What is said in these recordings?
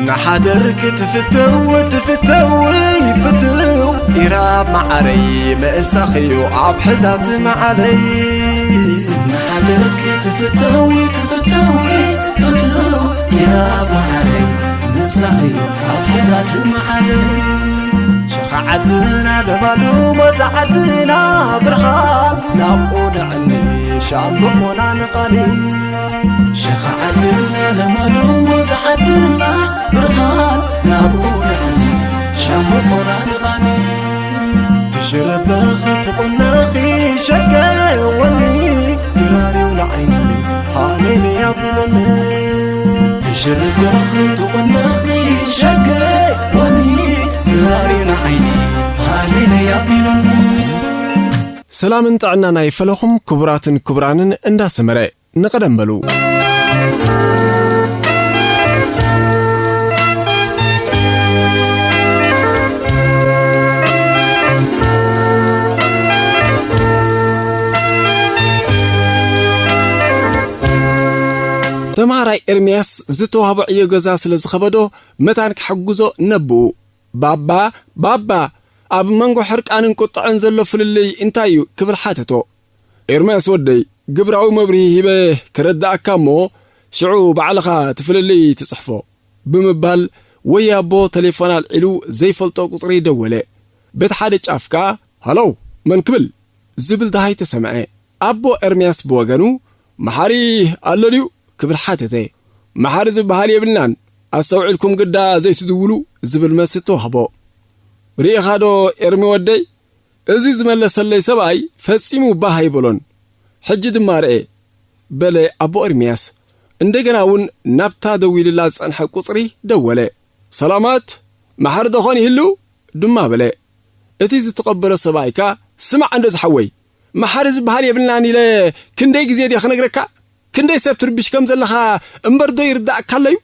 ንሓደር ክትፍተው ትፍተው ፍትው ኢራብ መዓረይ ምእሳኽዮ ኣብ ሕዛት መዓለይ። ንሓደር ክትፍተው ትፍተው ፍትው ኢራብ መዓረይ ምእሳኽዮ ኣብ ሕዛት መዓለይ። ሸኻ ዓድና ለማሉ ሞዛ ዓድና ብርሃን ናብኡ ንዕኒ ሻምብቆና ንቓኒ። ሸኻ ዓድና ለማሉ ሞዛ ዓድና ብርሃን ናብኡ ንዕኒ ሻምብቆና ንቓኒ። ትሽረበኺ ትቑነኺ ሸገወኒ ድራሪው ንዓይኒ ሃሌሉያ ብለኒ። ትሽርበኺ ትቑነኺ ሸገወኒ ድራሪው ንዓይኒ ሃሌሉያ ብለኒ። ሰላምን ጥዕናን ኣይፈለኹም ክቡራትን ክቡራንን እንዳሰመረ ንቐደም በሉ። ተምሃራይ ኤርምያስ ዝተዋህቦ ዕዮ ገዛ ስለ ዝኸበዶ መታን ክሕግዞ ነብኡ። "ባባ፣ ባባ፣ ኣብ መንጎ ሕርቃንን ቁጥዐን ዘሎ ፍልልይ እንታይ እዩ?" ክብል ሓተቶ። "ኤርምያስ ወደይ፣ ግብራዊ መብርሂ ሂበ ክረድኣካ እሞ፣ ሽዑ ባዕልኻ እቲ ፍልልይ ትጽሕፎ" ብምባል፣ ወያቦ ተሌፎን ኣልዒሉ ዘይፈልጦ ቁጽሪ ደወለ። በቲ ሓደ ጫፍ ከኣ፣ "ሃሎ፣ መን ክብል?" ዝብል ደሃይ ተሰምዐ። ኣቦ ኤርምያስ ብወገኑ፣ "መሓሪ ኣሎ ድዩ?" ክብል ሓተተ። "መሓሪ ዝበሃል የብልናን፣ ኣስተውዒልኩም ግዳ ዘይትድውሉ" ዝብል መልሲ ተዋህቦ። "ርኢኻዶ ኤርሚ ወደይ፣ እዚ ዝመለሰለይ ሰብኣይ ፈጺሙ ባህ ኣይበሎን። ሕጂ ድማ ርኤ" በለ ኣቦ ኤርምያስ። እንደገና እውን ናብታ ደዊልላ ዝጸንሐ ቁጽሪ ደወለ። "ሰላማት፣ መሓሪ ዶ ኾን ይህሉ?" ድማ በለ። እቲ ዝተቐበሎ ሰብኣይ ከኣ፣ "ስማዕ እንዶ ዝሓወይ፣ መሓሪ ዝበሃል የብልናን ኢለ ክንደይ ግዜ ድየ ክነግረካ? ክንደይ ሰብ ትርብሽ ከም ዘለኻ እምበር ዶ ይርዳእካ ኣሎ'ዩ?"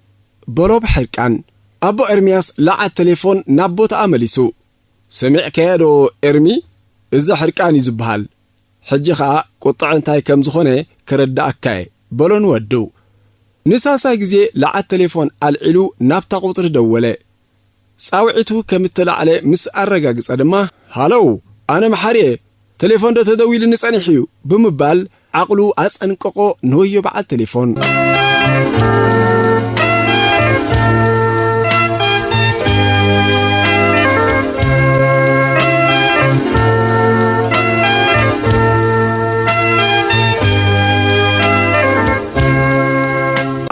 በሎ ብሕርቃን። ኣቦ ኤርምያስ ለዓት ተሌፎን ናብ ቦታኣ መሊሱ። "ሰሚዕካዮ ዶ ኤርሚ? እዚ ሕርቃን እዩ ዝበሃል። ሕጂ ኸኣ ቁጥዐ እንታይ ከም ዝኾነ ከረድኣካ እየ" በሎ ንወዱ። ንሳልሳይ ግዜ ለዓት ተሌፎን ኣልዒሉ ናብታ ቁጽሪ ደወለ። ጻውዒቱ ከም እተላዕለ ምስ ኣረጋግጸ ድማ፣ "ሃለው፣ ኣነ መሓሪ እየ፣ ተሌፎን ዶ ተደዊሉኒ ጸኒሑ እዩ?" ብምባል ዓቕሉ ኣጸንቀቖ ንወዮ በዓል ተሌፎን።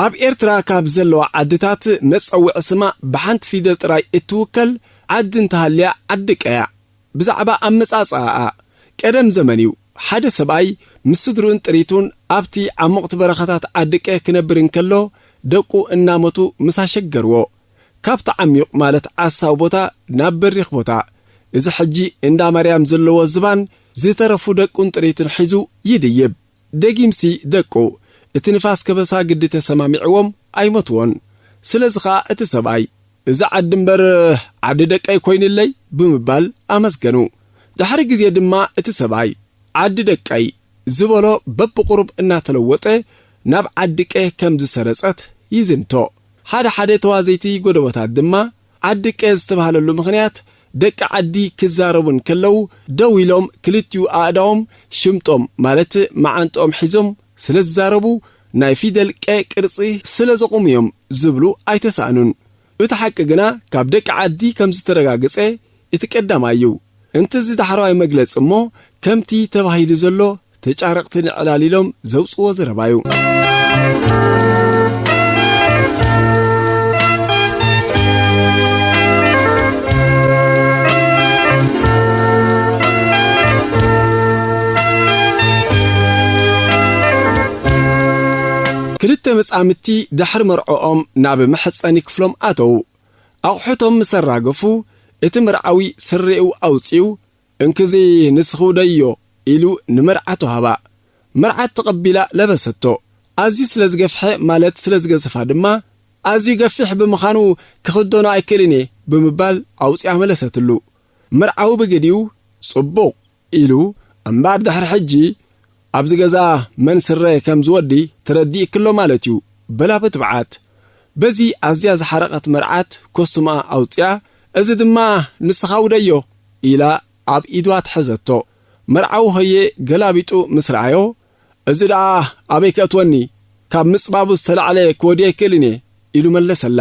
ኣብ ኤርትራ ካብ ዘለዋ ዓድታት መጸውዒ ስማ ብሓንቲ ፊደል ጥራይ እትውከል ዓዲ እንተሃልያ ዓዲ ቀያ። ብዛዕባ ኣመጻጽኣኣ፣ ቀደም ዘመን እዩ። ሓደ ሰብኣይ ምስ ስድርኡን ጥሪቱን ኣብቲ ዓሞቕቲ በረኻታት ዓዲ ቀ ክነብር እንከሎ፣ ደቁ እናሞቱ ምስ ኣሸገርዎ፣ ካብቲ ዓሚቕ ማለት ዓሳው ቦታ ናብ በሪኽ ቦታ፣ እዚ ሕጂ እንዳ ማርያም ዘለዎ ዝባን፣ ዝተረፉ ደቁን ጥሪቱን ሒዙ ይድይብ። ደጊምሲ ደቁ፣ እቲ ንፋስ ከበሳ ግዲ ተሰማሚዕዎም ኣይሞትዎን። ስለዚ ኸኣ እቲ ሰብኣይ፣ "እዚ ዓዲ እምበር ዓዲ ደቀይ ኮይኑለይ" ብምባል ኣመስገኑ። ድሕሪ ግዜ ድማ እቲ ሰብኣይ፣ "ዓዲ ደቀይ" ዝበሎ በብቑሩብ እናተለወጠ ናብ ዓዲ ቀ ከም ዝሰረጸት ይዝንቶ። ሓደ ሓደ ተዋዘይቲ ጎደቦታት ድማ ዓዲ ቀ ዝተባህለሉ ምኽንያት፣ ደቂ ዓዲ ክዛረቡ እንከለዉ ደው ኢሎም ክልቲኡ ኣእዳዎም ሽምጦም ማለት መዓንጥኦም ሒዞም ስለ ዝዛረቡ፣ ናይ ፊደል ቀ ቅርጺ ስለ ዘቑሙ እዮም ዝብሉ ኣይተሳእኑን። እቲ ሓቂ ግና ካብ ደቂ ዓዲ ከም ዝተረጋገጸ እቲ ቀዳማይ እዩ። እንተዚ ዳሕረዋይ መግለጺ እሞ ከምቲ ተባሂሉ ዘሎ ተጫረቕቲ ንዕላል ኢሎም ዘውጽዎ ዘረባ እዩ። ክልተ መጻምድቲ ድሕሪ መርዕኦም ናብ መሕጸኒ ክፍሎም ኣተዉ። ኣቑሑቶም ምስ ኣራገፉ፣ እቲ መርዓዊ ስረኡ ኣውጺኡ፣ "እንክዚ ንስኺ ውደይዮ" ኢሉ ንመርዓት ወሃባ። መርዓት ተቐቢላ ለበሰቶ። ኣዝዩ ስለ ዝገፍሐ፣ ማለት ስለ ዝገዘፋ ድማ፣ "ኣዝዩ ገፊሕ ብምዃኑ ክኽደኖ ኣይክእልን እየ" ብምባል ኣውጺኣ መለሰትሉ። መርዓዊ ብግዲኡ፣ "ጽቡቕ" ኢሉ፣ "እምበኣር ድሕሪ ሕጂ ኣብዚ ገዛ መን ስረ ከም ዝወዲ ተረዲእክሎ ማለት እዩ" በላ ብትብዓት። በዚ ኣዝያ ዝሓረቐት መርዓት ኮስቱምኣ ኣውጺኣ፣ "እዚ ድማ ንስኻ ውደዮ" ኢላ ኣብ ኢዱ ኣትሐዘቶ። መርዓዊ ሆየ ገላቢጡ ምስ ረኣዮ፣ "እዚ ደኣ ኣበይ ከእትወኒ? ካብ ምጽባቡ ዝተላዕለ ክወድዮ ኣይክእልን እየ" ኢሉ መለሰላ።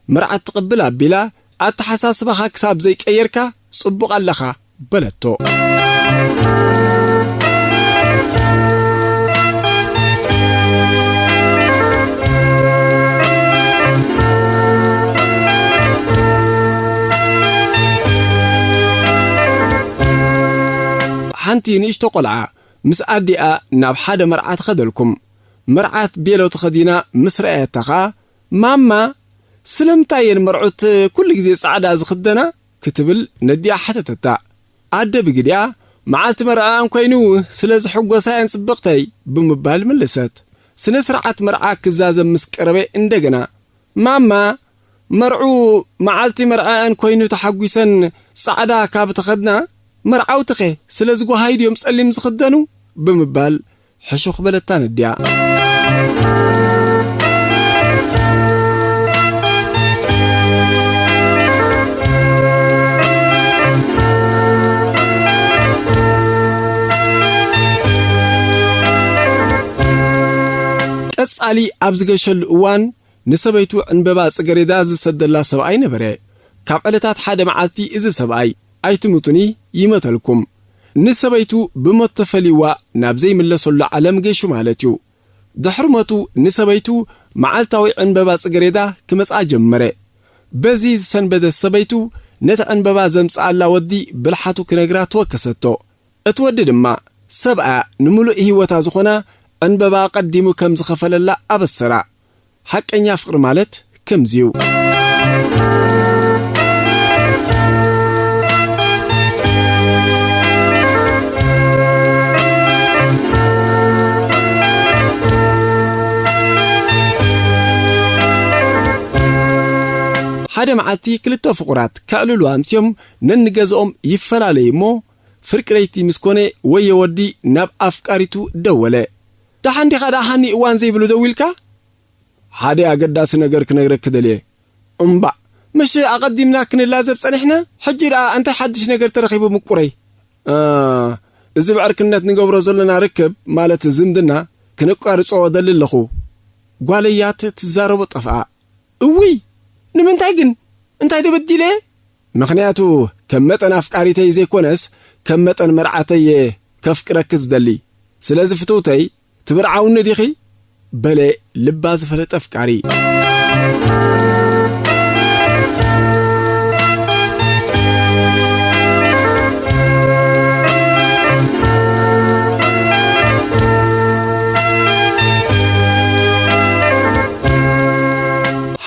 መርዓት ትቕብል ኣቢላ፣ "ኣተሓሳስባኻ ክሳብ ዘይቀየርካ ጽቡቕ ኣለኻ" በለቶ። ሓንቲ ንእሽቶ ቆልዓ ምስ ኣዲኣ ናብ ሓደ መርዓ ትኸደልኩም። መርዓት ቤሎ ተኸዲና ምስ ረኣየታ ኸኣ፣ "ማማ፣ ስለምንታይ እየን መርዑት ኩሉ ግዜ ጻዕዳ ዝኽደና?" ክትብል ነዲኣ ሓተተታ። ኣደ ብግዲኣ፣ "መዓልቲ መርዓኣን ኮይኑ ስለ ዝሕጎሳ እየን ጽብቕተይ" ብምባል መለሰት። ስነ ስርዓት መርዓ ክዛዘም ምስ ቀረበ እንደገና፣ "ማማ፣ መርዑ መዓልቲ መርዓኣን ኮይኑ ተሓጒሰን ጻዕዳ ካብ ተኸድና፣ መርዓውትኸ ስለዚ ጓሃይ ድዮም ጸሊም ዝኽደኑ?" ብምባል ሕሹኽ በለታ ነዲኣ። ቀጻሊ ኣብ ዝገሸሉ እዋን ንሰበይቱ ዕንበባ ጽገሬዳ ዝሰደላ ሰብኣይ ነበረ። ካብ ዕለታት ሓደ መዓልቲ እዚ ሰብኣይ፣ "ኣይትሙቱኒ፣ ይመተልኩም" ንሰበይቱ ብሞት ተፈልይዋ ናብ ዘይምለሰሉ ዓለም ገሹ ማለት እዩ። ድሕሪ ሞቱ ንሰበይቱ መዓልታዊ ዕንበባ ጽገሬዳ ክመጽኣ ጀመረ። በዚ ዝሰንበደት ሰበይቱ ነቲ ዕንበባ ዘምጽኣላ ወዲ ብልሓቱ ክነግራ ተወከሰቶ። እቲ ወዲ ድማ ሰብኣ ንምሉእ ህይወታ ዝኾና ዕንበባ ቀዲሙ ከም ዝኸፈለላ ኣበሰራ። ሓቀኛ ፍቕሪ ማለት ከምዚ'ዩ። ሓደ መዓልቲ ክልተ ፍቑራት ከዕልሉ ኣምስዮም ነንገዝኦም ይፈላለዩ እሞ፣ ፍርቂ ለይቲ ምስ ኮነ፣ ወየ ወዲ ናብ ኣፍቃሪቱ ደወለ። "ደሓን ዲኻ ደኣ ሃኒ፣ እዋን ዘይብሉ ደዊልካ?" "ሓደ ኣገዳሲ ነገር ክነግረኪ ደልየ።" "እምባእ፣ ምሽ ኣቐዲምና ክንላዘብ ጸኒሕና፣ ሕጂ ደኣ እንታይ ሓድሽ ነገር ተረኺቡ ምቁረይ?" "እ፣ እዚ ብዕርክነት ንገብሮ ዘሎና ርክብ፣ ማለት ዝምድና፣ ክነቋርጾ ደሊ ኣለኹ።" ጓለያት ትዛረቦ ጠፍኣ። "እውይ፣ ንምንታይ ግን? እንታይ ተበዲለ?" "ምኽንያቱ ከም መጠን ኣፍቃሪተይ ዘይኮነስ፣ ከም መጠን መርዓተይ እየ ከፍቅረኪ ዝደሊ። ስለዚ ፍትውተይ፣ ትምርዓውኒ ዲኺ?" በለ ልባ ዝፈለጠ ኣፍቃሪ።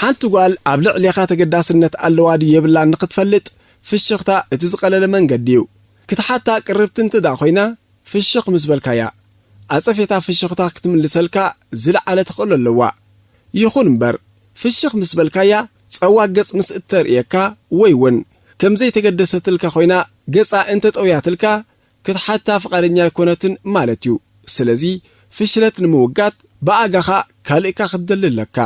ሓንቲ ጓል ኣብ ልዕሌኻ ተገዳስነት ኣለዋ ድዩ የብላን ንኽትፈልጥ፣ ፍሽኽታ እቲ ዝቐለለ መንገዲ እዩ። ክትሓታ ቅርብቲ እንተ ደኣ ኮይና፣ ፍሽኽ ምስ በልካያ፣ ኣጸፌታ ፍሽኽታ ክትምልሰልካ ዝለዓለ ተኽእሎ ኣለዋ። ይኹን እምበር፣ ፍሽኽ ምስ በልካያ፣ ጸዋ ገጽ ምስ እተርእየካ፣ ወይ እውን ከም ዘይተገደሰትልካ ኮይና ገጻ እንተ ጠውያትልካ፣ ክትሓታ ፍቓደኛ ኣይኮነትን ማለት እዩ። ስለዚ፣ ፍሽለት ንምውጋድ ብኣጋኻ ካልእካ ክትደሊ ኣለካ።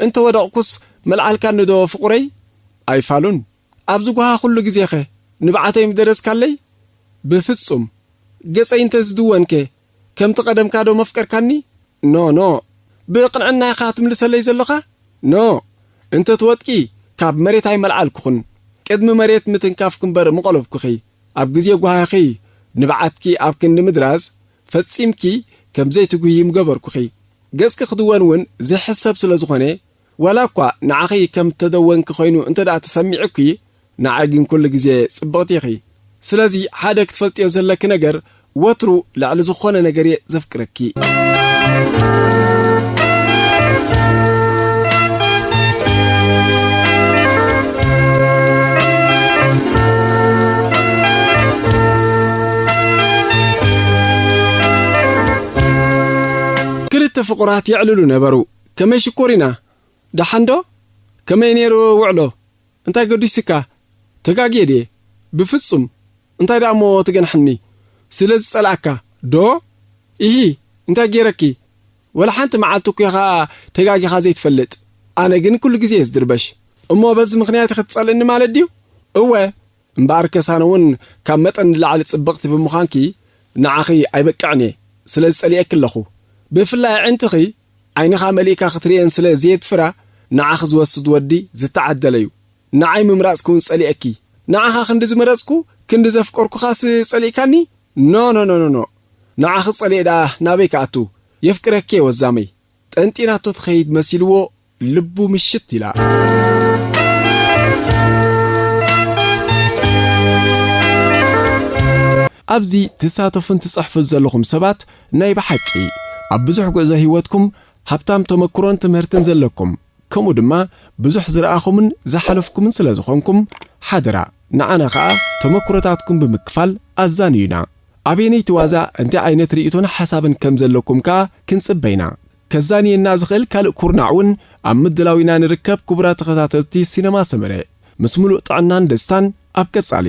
እንተ ወደቕኩስ መልዓልካኒ ዶ ፍቑረይ? ኣይፋሉን። ኣብዚ ጓሃ ኩሉ ግዜኸ ንብዓተይ ምደረስካለይ? ብፍጹም። ገጸይ እንተ ዝድወንከ ከምቲ ቀደምካ ዶ መፍቀርካኒ? ኖ፣ ኖ። ብቕንዕና ኢኻ ትምልሰለይ ዘሎኻ? ኖ። እንተ ትወድቂ ካብ መሬት ኣይመልዓልኩኽን። ቅድሚ መሬት ምትንካፍኪ እምበር ምቐለብኩኺ። ኣብ ግዜ ጓሃኺ ንብዓትኪ ኣብ ክንዲ ምድራዝ ፈጺምኪ ከም ዘይትጉህዪ ምገበርኩኺ። ገጽኪ ክድወን እውን ዘይሕሰብ ስለ ዝኾነ፣ ዋላ እኳ ንዓኺ ከም እተደወንኪ ኮይኑ እንተ ደኣ ተሰሚዑኪ፣ ንዓይ ግን ኩሉ ግዜ ጽብቕቲ ኢኺ። ስለዚ ሓደ ክትፈልጥዮ ዘለኪ ነገር፣ ወትሩ ልዕሊ ዝኾነ ነገር እየ ዘፍቅረኪ። ክልተ ፍቑራት የዕልሉ ነበሩ። ከመይ ሽኮሪና! ደሓንዶ? ከመይ ነይሩ ውዕሎ? እንታይ ገዲስካ? ተጋግየ ድየ? ብፍጹም። እንታይ ደኣ እሞ ትገንሐኒ? ስለ ዝጸላእካ ዶ? ኢሂ፣ እንታይ ገይረኪ? ወላ ሓንቲ መዓልቲ እኮ ኢኻ ተጋጊኻ ዘይትፈልጥ። ኣነ ግን ኩሉ ግዜ እየ ዝድርበሽ። እሞ በዚ ምኽንያት ኢኺ ትጸልእኒ ማለት ድዩ? እወ፣ እምበኣርከስ ኣነ እውን ካብ መጠን ንላዕሊ ጽብቕቲ ብምዃንኪ ንዓኺ ኣይበቅዕን እየ ስለ ዝጸሊኤኪ ኣለኹ። ብፍላይ ኣዒንትኺ ዓይንኻ መሊእካ ክትርእየን ስለ ዘየድፍራ ንዓኺ ዝወስድ ወዲ ዝተዓደለ እዩ። ንዓይ ምምራጽኪ እውን ጸሊኤኪ። ንዓኻ ክንዲ ዝመረጽኩ ክንዲ ዘፍቀርኩኻስ ጸሊእካኒ? ኖ ኖ ኖ ኖ ኖ። ንዓኺ ጸሊኤ ደኣ ናበይ ክኣቱ? የፍቅረኪ እየ ወዛመይ። ጠንጢናቶ ትኸይድ መሲልዎ ልቡ ምሽት ኢላ። ኣብዚ ትሳተፉን ትጽሕፉን ዘለኹም ሰባት ናይ ብሓቂ ኣብ ብዙሕ ጉዕዞ ህይወትኩም ሃብታም ተመክሮን ትምህርትን ዘለኩም፣ ከምኡ ድማ ብዙሕ ዝረኣኹምን ዝሓለፍኩምን ስለ ዝኾንኩም ሓደራ ንዓና ኸኣ ተመክሮታትኩም ብምክፋል ኣዛንዩና። ኣበየነይቲ ዋዛ እንታይ ዓይነት ርእይቶን ሓሳብን ከም ዘለኩም ከኣ ክንጽበ ኢና። ከዛንየና ዝኽእል ካልእ ኩርናዕ እውን ኣብ ምድላው ኢና ንርከብ። ክቡራት ተኸታተልቲ ሲነማ ሰመረ፣ ምስ ምሉእ ጥዕናን ደስታን ኣብ ቀጻሊ።